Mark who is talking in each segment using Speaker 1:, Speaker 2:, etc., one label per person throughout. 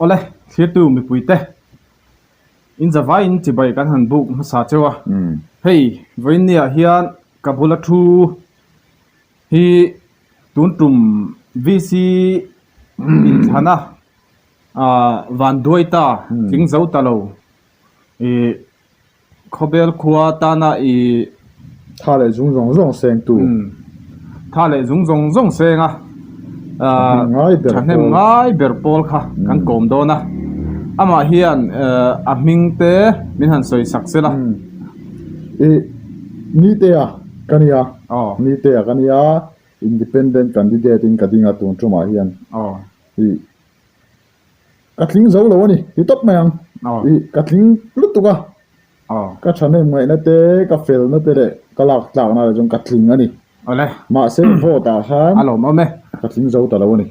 Speaker 1: Awle, thlirtu mipuite, in zavaiin chibai kan han buk hmasa cheu a. Hei, vawiinniah hian ka bula thu hi tun tum VC inthlana van duai ta, tling zo ta lo, ih Khawbel khua tana i.
Speaker 2: Tha leh zung zawng zawng seng tu.
Speaker 1: Tha leh zung zawng zawng seng a. Thahnem ngai ber pawl kha kan kawm dawn a. Amah hian a hming te min han sawi sak sela.
Speaker 2: I Nitea ka nia. Nitea ka nia. Independent candidate in ka ding a tun tumah hian. I. Ka tling zo lo a ni, ti tawp mai ang. I ka tling lutuk a, ka thahnem ngaihna te, ka felna te leh ka lak tlakna leh chuan ka tling a ni. Mahse vote ah khan ka tling zo ta lo a ni.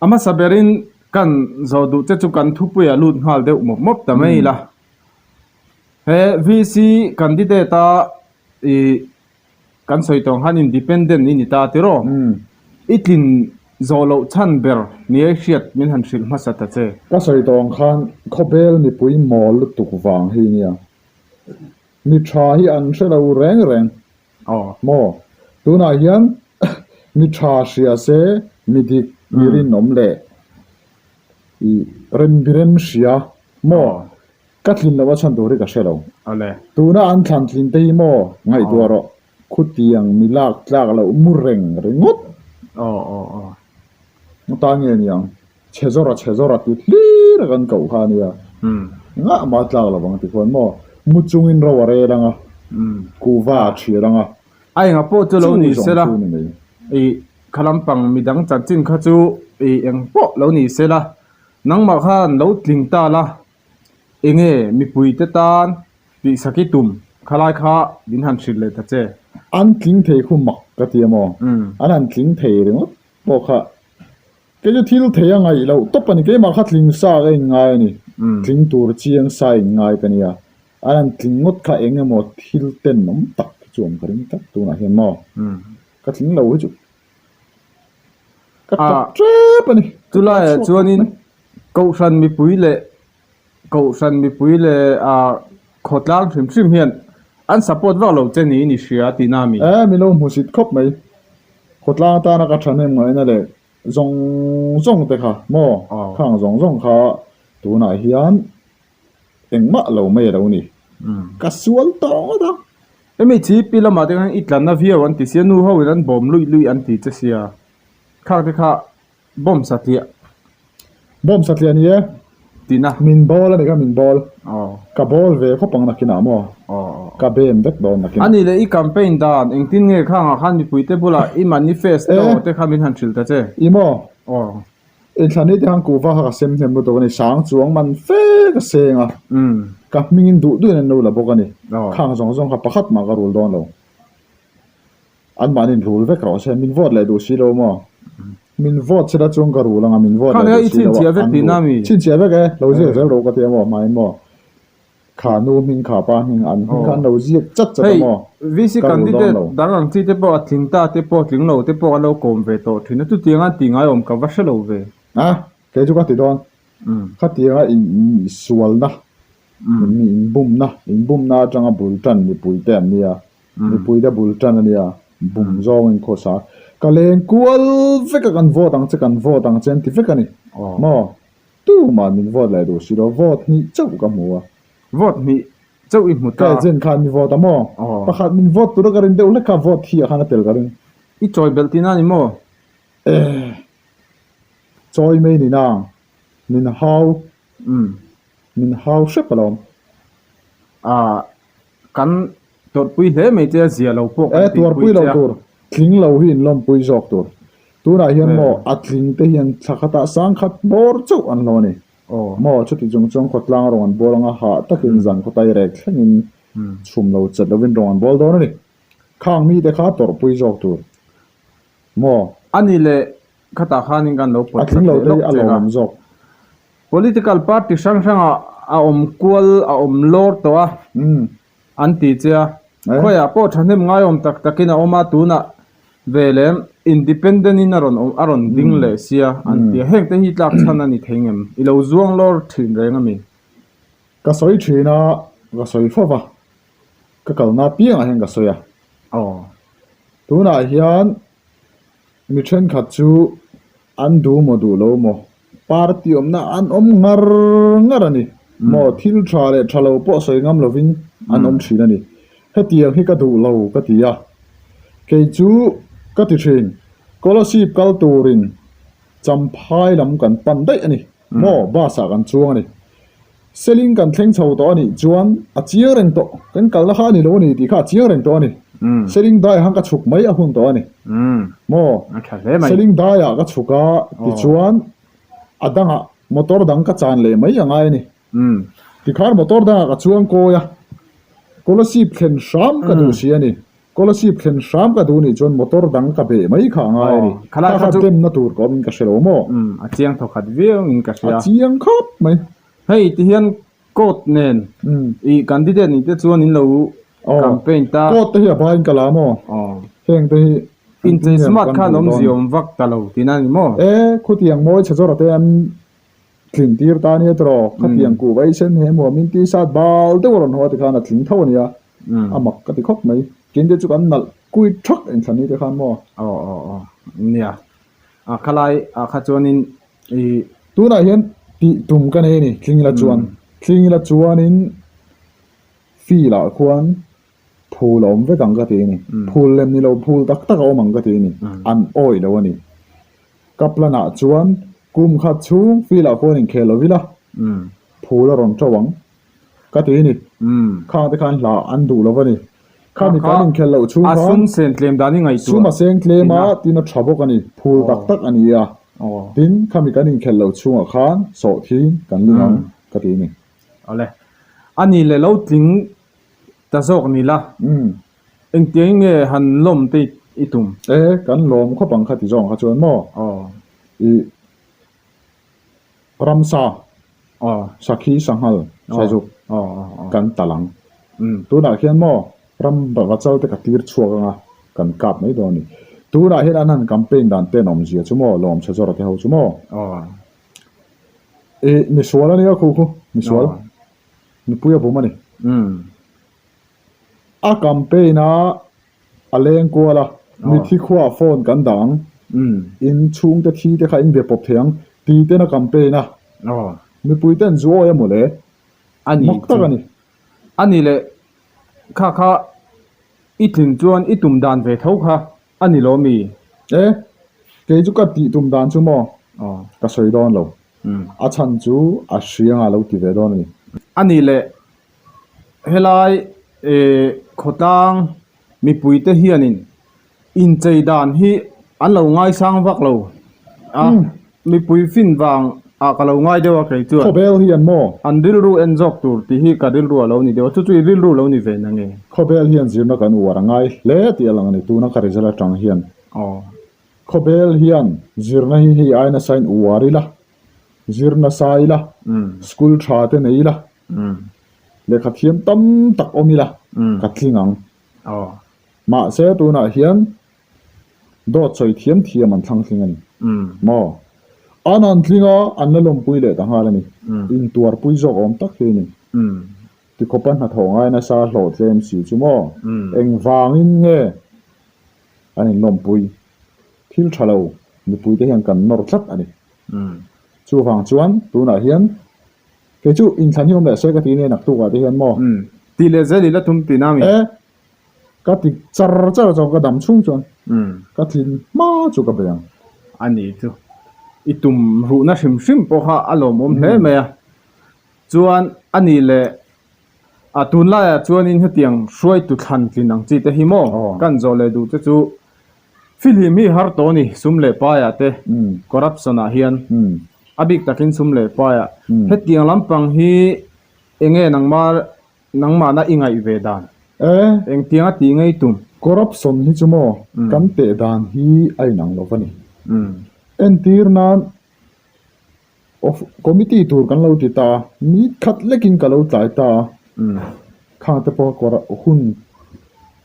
Speaker 1: A hmasa berin kan zawh duh che chu kan thupuiah lut nghal deuh mawp mawp ta mai ila. He VC candidate a i Kan sawi tawng khan independent i ni ta tiraw? I tlin zawh loh chhan ber ni ai hriat min han hrilh hmasa ta che.
Speaker 2: Ka sawi tawng khan khawbel mipui mawl lutuk vang hi nia. Mi tha hi an hre lo reng reng. Maw? Tunah hian mi tha hria se mi dik, mi rinawm leh i rembirem hria maw? Ka tlin loh a chhan tur hi ka hre lo. Tuna an thlan tlin te hi maw ngaihtuah rawh. Khutiang mi lak tlak loh mu reng ringawt. Atan nge niang chhe zawra chhe zawra ti hlir a kan koh kha ania. Engah mah tlak lo ang ti khuan maw mu chungin ro a rel anga kuhva a thial anga.
Speaker 1: A engah pawh chu lo ni sela i kha lampang midang chanchin kha chu i eng pawh lo ni sela nangmah khan lo tling ta la. Enge mipuite tan tihsak i tum khalai kha min han hrilh leh ta che.
Speaker 2: An tling thei khu mak ka ti a maw? An han tling thei ringawt pawh kha kei chu thil thei a ngaih loh tawp a ni. Keimah kha tling sa ka inngai a ni. Tling tur chiang sa inngai ka nia. An han tling ngawt kha eng emaw thil tenawm tak hi chu awm ka ring tlat tunah hian maw? Ka tling lo hi chu ka tap tep a ni.
Speaker 1: Chulaiah chuanin Kohhran mipui leh Kohhran mipui leh ah khawtlang hrim hrim hian an support vak lo che niin i hria tihna a mi?
Speaker 2: Eh, min lo hmusit khawp mai. Khawtlang atana ka thahnem ngaihna leh zawng zawng te kha maw? Khang zawng zawng kha tunah hian engmah lo mai a lo ni. Ka sual tawh ngawt a.
Speaker 1: Hemi chi pi lamah te khan i tlanna viau an ti sia, nu ho in an bawm luih luih an ti che sia. Khang te kha Bomb satliah.
Speaker 2: Bomb satliah ni e.
Speaker 1: Tihna.
Speaker 2: Min bawl a ni kha, min bawl. Ka bawl ve khawp ang nakinah maw? Ka bem vek dawn nakinah.
Speaker 1: A nih leh i campaign dan engtin nge khangah khan mipuite bulah i manifesto te kha min han hrilh ta che?
Speaker 2: I maw? Inthlan te khan kuhva kha ka sem hnem lutuk a ni, sang chuang man fe ka seng a, ka hmingin duh duhin an lo la bawk a ni. Khang zawng zawng kha pakhat mah ka rul dawn lo. An mahni in rul vek rawh se, min vote leh duh si lo maw? Min vote sela chuan ka rul anga min vote leh duh si lo a, an rul. Chhinchhiah vek e, lo ziak zel rawh ka ti a maw, hmaiin maw? Kha nu hming, kha pa hming, an hming kha an lo ziak chat chat a maw?
Speaker 1: Hei, VC
Speaker 2: Ka rul dawn
Speaker 1: candidate
Speaker 2: lo.
Speaker 1: dang ang chi te pawh a tling ta te pawh, tling lo te pawh an lo kawm ve tawh thin a, chutiang an tih ngai awm ka va hre lo ve.
Speaker 2: A, kei chu ka ti dawn. Khatianga insualna, inbumna, inbumna atanga bul tan mipui te an nia. Mipuite bul tan a nia, bum zawngin khawsa ka leng kual vek a, kan vote ang che, kan vote ang che an ti vek a ni. Maw? Tumah min vote leh duh si lo, vote hnih chauh ka hmu a.
Speaker 1: Vote hnih chauh i hmu ta.
Speaker 2: Ka agent khan mi vote a maw? Pakhat min vote tura ka rin deuh hlek kha vote hi ah khan a tel ka ring.
Speaker 1: I chawi belh tihna a ni maw?
Speaker 2: Eh, chawi mai ni nang, min hau, min hau hrep alawm.
Speaker 1: Ah, Kan tuarpui hle mai che a zia lo pawh kan
Speaker 2: E tuarpui lo tur, tling lo hi inlawmpui zawk tur. Tunah hian maw a tling te hian thla khatah sangkhat bawr chauh an hlawh a ni. Maw chuti chung chuan khawtlang rawng an bawl anga hah takin zan khawtai rek thlengin chhum lo chet lovin rawng an bawl dawn a ni. Khang mite kha tawrhpui zawk tur. Maw.
Speaker 1: A ni leh khatah khanin kan lo
Speaker 2: pawt sak leh lawk che a.
Speaker 1: Political party hrang hrangah a awm kual a awm lawr tawh a an ti che a, khawiah pawh thahnem ngaiawm tak takin a awm a, tunah ve lem. Independent in a rawn awm a rawn ding leh sia an ti a, heng te hi tlak chhan a ni thei ngem? I lo zuang lawr thin reng a mi?
Speaker 2: Ka sawi thin a, ka sawi fo va, ka kalna apiangah hian ka sawi a.
Speaker 1: Aw.
Speaker 2: Tunah hian Mi thenkhat chu an duh maw duh lo maw? Party awmna an awm ngar ngar a ni maw? Thil tha leh tha lo pawh sawi ngam lovin an awm thin a ni. Hetiang hi ka duh lo ka ti a, kei chu ka ti thin. Kolasib kal turin Champhai lam kan pan daih a ni maw? Bus ah kan chuang a ni. Seling kan thleng chho tawh a nih chuan a chiang reng tawh, kan kalna kha a ni lo a ni tih kha a chiang reng tawh a ni. Seling daiah khan ka chhuk mai a hun tawh a ni. Maw? Seling daiah ka chhuk a tichuan a dangah motor dang ka chan leh mai a ngai a ni. Tikhan motor dangah ka chuang kawi a, Kolasib thlen hram ka duh si a ni. Kolasib thlen hram ka duh nih chuan motor dang ka beh mai kha a ngai a ni. Kha kha demna tur ka awmin ka hre lo maw?
Speaker 1: A chiang thawkhat viau in ka hria.
Speaker 2: A chiang khawp mai.
Speaker 1: Hei ti hian court nen i candidate nih te chuan in lo campaign ta.
Speaker 2: Court te hi a baiin ka la maw? Heng te hi
Speaker 1: Inchei smart khan awmzia awm vak ta lo tihna a ni maw?
Speaker 2: E, khutiang mawi chhe zawrh te an Tling tir ta ania tiraw, khatiang kuh vai sen he hmuam in t-shirt bal deuh a rawn haw a tikhan a tling tho ania, a mak ka ti khawp mai. Kein te chu kan nalh kui thak inthlan ni te khan maw?
Speaker 1: Aw aw aw nia, a khalai ah kha chuanin i.
Speaker 2: Tunah hian tih tum ka nei a ni, tling ila chuan, tling ila chuanin field ah khuan phul a awm vek ang ka ti a ni, phul lem ni lo phul tak tak a awm ang ka ti a ni, an awih lo a ni. Ka plan ah chuan kum khat chhung field ah khuan inkhel lo ila, phul a rawn to ang ka ti a ni. Khang te khan hla an duh lo a ni. Khami kan inkhel loh chhung khan
Speaker 1: sum sen tlem dan i ngaihtuah
Speaker 2: sum a seng tlem a tin a tha bawk a ni, phul tak tak a ni a. Tin, khami kan inkhel loh chhungah khan sawhthing kan ling ang ka ti a ni.
Speaker 1: Awle, a ni leh lo tling ta zawk ni la. Engtiang nge han lawm te i tum?
Speaker 2: E, kan lawm khawp ang kha ti zawng kha chuan maw?
Speaker 1: Aw.
Speaker 2: I ramsa,
Speaker 1: Aw.
Speaker 2: sakhi, sanghal, sazuk
Speaker 1: Aw, aw, aw.
Speaker 2: kan tal ang. Tunah khian maw ram vachal te ka tir chhuak anga kan kap mai dawn a ni. Tunah hian an han campaign dan ten awmzia chu maw lawm chhe zawrh te ho chu maw?
Speaker 1: Aw.
Speaker 2: I misual a nia khu khu, misual. Mipui a bum a ni. A campaign a a leng kual a, mithi khuaah phone kan dah ang, in chhungte thi te kha in be pawp thei ang ti ten a campaign a, mipui ten zu awi a maw le? Mak tak a ni.
Speaker 1: A ni leh kha kha i tlin chuan i tum dan ve tho kha a ni lo mi?
Speaker 2: E, kei chu ka tih tum dan chu maw ka sawi dawn lo, a chhan chu a hrianga lo ti ve dawn a ni.
Speaker 1: A ni leh Helai khawtlang mipuite hianin inchei dan hi an lo ngaisang vak lo a, mipui fin vang ah ka lo ngai deuh a kei chuan.
Speaker 2: Khawbel hian maw?
Speaker 1: An rilru en zawk tur tih hi ka rilru a lo ni deuh a, chu chu i rilru lo ni ve na nge?
Speaker 2: Khawbel hian zirna kan uar a ngai hle tih a lang a ni, tuna ka result atang hian. Khawbel hian zirna hi hei ai nasa in uar ila, zir nasa ila, school tha te nei ila, Lehkha thiam tam tak awm ila ka tling ang. Mahse tunah hian dawt sawi thiam thiam an thlang tling a ni. Maw? An an tling a, an la lawmpui leh ta nghal a ni. Intuarpui zawk awm tak hi a ni. Tikhawpa hnathawh ngai nasa hlawh tlem si chu maw? Engvangin nge an inlawmpui? Thil tha lo mipuite hian kan nawr tlat a ni. Chuvang chuan tunah hian Kei chu inthlan hi awm leh se ka ti nia naktuk ah te hian maw?
Speaker 1: Umm. Tih leh zel i la tum tih na mi?
Speaker 2: E, ka ti char char chuan ka dam chhung chuan ka tlin hma chu ka bei ang.
Speaker 1: A ni chu. I tum ruhna hrim hrim pawh kha a lawmawm hle mai a. Chuan a ni leh a tunlaiah chuanin hetiang hruaitu thlan tlin ang chi te hi maw? Kan zawh leh duh te chu Fihlim hi har tawh a ni, sum leh paiah te, corruption ah hian, a bik takin sum leh paiah. Hetiang lampang hi enge nangma nangmahna i ngaih ve dan? Engtianga tih ngei tum?
Speaker 2: Corruption hi chu maw kan teh dan hi a inang lo va ni. Entir nan Of committee tur kan lo ti ta a, minute khat lekin ka lo tlai ta a, khang te pawh kawr hun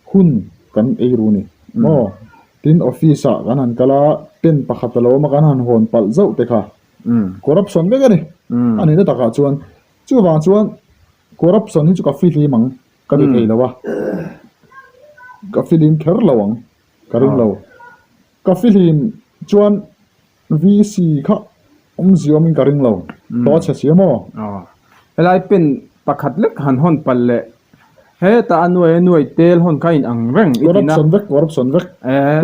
Speaker 2: hun kan ei ru ni maw? Tin office ah kan han kal a, pen pakhat a lo awm a kan han hawn palh zauh te kha corruption vek a ni. A nihna takah chuan chuvang chuan corruption hi chu ka fihlim ang ka ti thei lo a, ka fihlim kher lo ang ka ring lo. Ka fihlim chuan VC kha awmzia awmin ka ring lo. Hlawh a chhe si a maw?
Speaker 1: Aw. Helai pen pakhat lek han hawn palh leh hetah a nuai a nuai tel hawn kha in ang reng i tina.
Speaker 2: Corruption vek, corruption vek.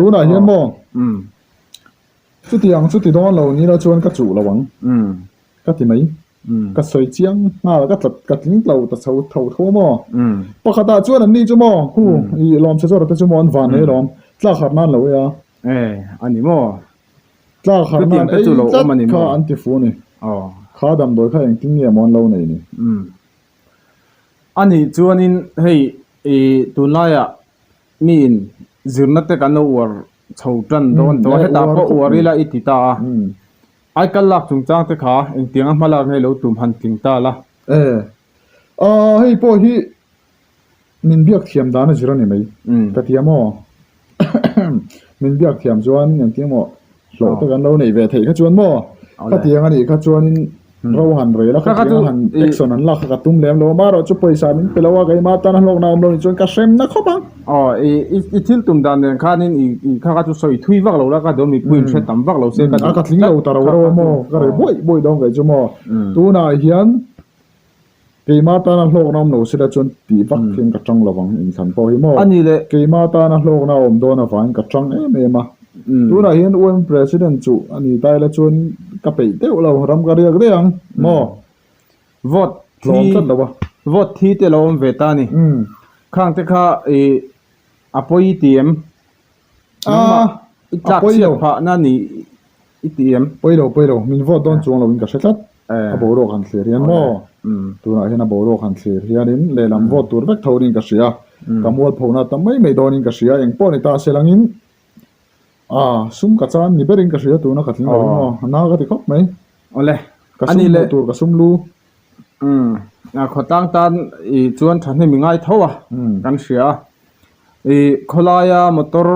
Speaker 2: Tunah hian maw? Chutiang chu ti dawn lo ni la chuan ka chuh lo ang. Ka ti mai. Ka sawi chiang nghal ka tlat ka tling tlo ta chho tho tho a maw? Pakhatah chuan an ni chu maw? Hu, i lawmchhe zawrh te chu maw an van nei alawm. Tlak harh nan lo e a.
Speaker 1: E, a ni maw?
Speaker 2: Tlak harh nan ei tlat kha an ti fu a ni. Kha damdawi kha engtin nge maw an lo nei ni?
Speaker 1: A nih chuanin hei i tunlaiah miin zirna te kan lo uar chho tan dawn tawh a, hetah pawh uar ila i ti ta a. Aikal lak chungchang te kha engtianga hma lak nge lo tum han tling ta la?
Speaker 2: E, hei pawh hi Min biak thiam dan a zir a ni mai ka ti a maw? Min biak thiam chuan engtin emaw hlawh te kan lo neih ve theih kha chuan maw? Khatiang a nih kha chuanin ro han rel a, khatiang a han action han lak kha ka tum lem lo a, amaherawhchu pawisa min pe lo a, keimah atana hlawkna awm lo nih chuan ka hremna khawp ang.
Speaker 1: Aw, i thil tum dan nen khanin i kha kha chu sawi thui vak lo la, ka duh mipui in hre tam vak lo se ka duh.
Speaker 2: A ka tling lo ta ro ro a maw? Ka rei buaih buaih dawn kei chu maw? Tunah hian Keimah tana hlawkna awm lo sela chuan tih vak hian ka tang lovang inthlan pawh hi maw?
Speaker 1: A ni le.
Speaker 2: Keimah tana hlawkna a awm dawn avangin ka tang em em a. Tunah hian UM President chu a ni ta ila chuan ka peih deuh lo, ram ka riak daih ang maw?
Speaker 1: Vote thi,
Speaker 2: Hlawm tlat lo a.
Speaker 1: Vote thi te lo awm ve ta a ni. Khang te kha i a pawi i ti em? Nangmah i tlak chhiat phahna ni i ti em?
Speaker 2: Pawi lo, pawi lo. Min vote dawn chuang loin ka hre tlat. A boruak han thlir hian maw? Tunah hian a boruak han thlir hianin lehlam vote tur vek tho niin ka hria. Ka mualphona tam mai mai dawnin ka hria. Eng pawh ni ta se langin a sum ka chan ni berin ka hria tuna ka tling lo maw? A na ka ti khawp mai.
Speaker 1: Awle.
Speaker 2: Ka sum hmuh tur ka sum lu.
Speaker 1: A khawtlang tan i chuan thahnem i ngai tho a kan hria a. I khawlaia motor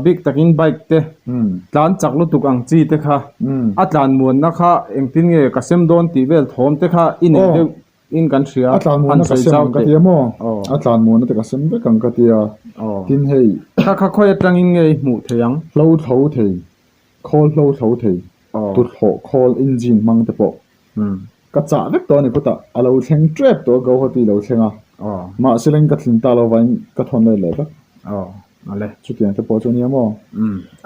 Speaker 1: bik takin bike te tlan chak lutuk ang chi te kha a tlan muanna kha engtin nge ka sem dawn tih vel thawm te kha i nei deuh in kan hria
Speaker 2: a tlan muanna ka sem ang ka tia maw a tlan muanna te ka sem vek ang ka tia tin hei
Speaker 1: kha kha khawi atangin nge i hmuh thei ang
Speaker 2: hlo thlo thei khawl hlo thlo thei tuthlawh khawl engine hmang te pawh Ka chah vek tawh a ni khutah a lo thleng tep tawh a Guwahati lo thleng a mahse leng ka thlin ta lo vangin ka thawn let leh vek chutiang te pawh chu a nia maw?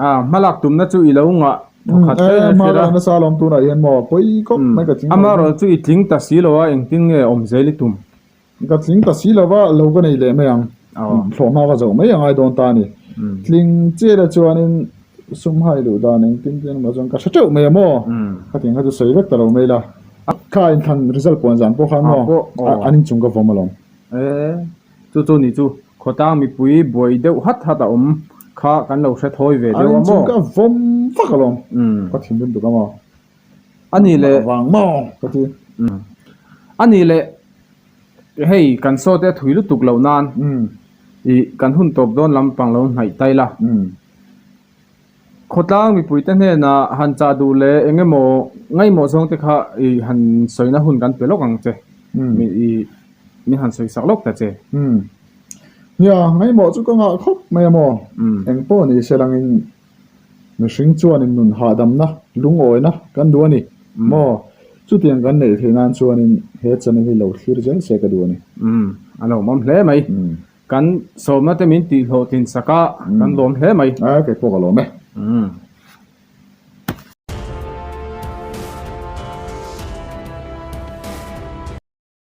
Speaker 1: A hmalak tumna chu i lo ngah thawkhat hle
Speaker 2: a hria a nasa alawm tunah hian maw pawi khawp mai ka tling lo
Speaker 1: Amaherawhchu chu i tling ta si lo a engtin nge awm zel i tum?
Speaker 2: Ka tling ta si lo va, lo ka nei leh mai ang. Thlawhhma ka zoh mai a ngai dawn ta a ni. Tling chiah chuanin sum hai duh dan engtin tin emaw chuan ka hre teuh mai a maw? Khatiang kha chu sawi vek ta lo mai la. Kha inthlan result puan zan pawh khan maw an inchung ka vawm alawm.
Speaker 1: E, chu chu ni chu khawtlang mipui buai deuh hat hat a awm kha kan lo hre thawi ve deuh a maw?
Speaker 2: An inchung ka vawm vak alawm. Ka thinrim tuk a maw?
Speaker 1: A ni leh.
Speaker 2: Vang maw ka ti.
Speaker 1: A ni leh hei kan saw te a thui lutuk loh nan i kan hun tawp dawn lampang lo hnaih tai la. Khawtlang mipui te hnenah han chah duh leh eng emaw ngaihmawh zawng te kha i han sawina hun kan pe lawk ang che. I min han sawi sak lawk ta che.
Speaker 2: Nia, ngaihmawh chu ka ngah khawp mai a maw? Eng pawh ni se langin Mihring chuanin nun hahdamna, lungawina kan duh a ni maw? Chutiang kan neih theih nan chuanin he channel hi lo thlir zel se ka duh a ni.
Speaker 1: Umm, a lawmawm hle mai. Kan sawmna te min tihhlawhtlin sak a, kan lawm hle mai.
Speaker 2: A, kei pawh ka lawm e.
Speaker 1: Umm.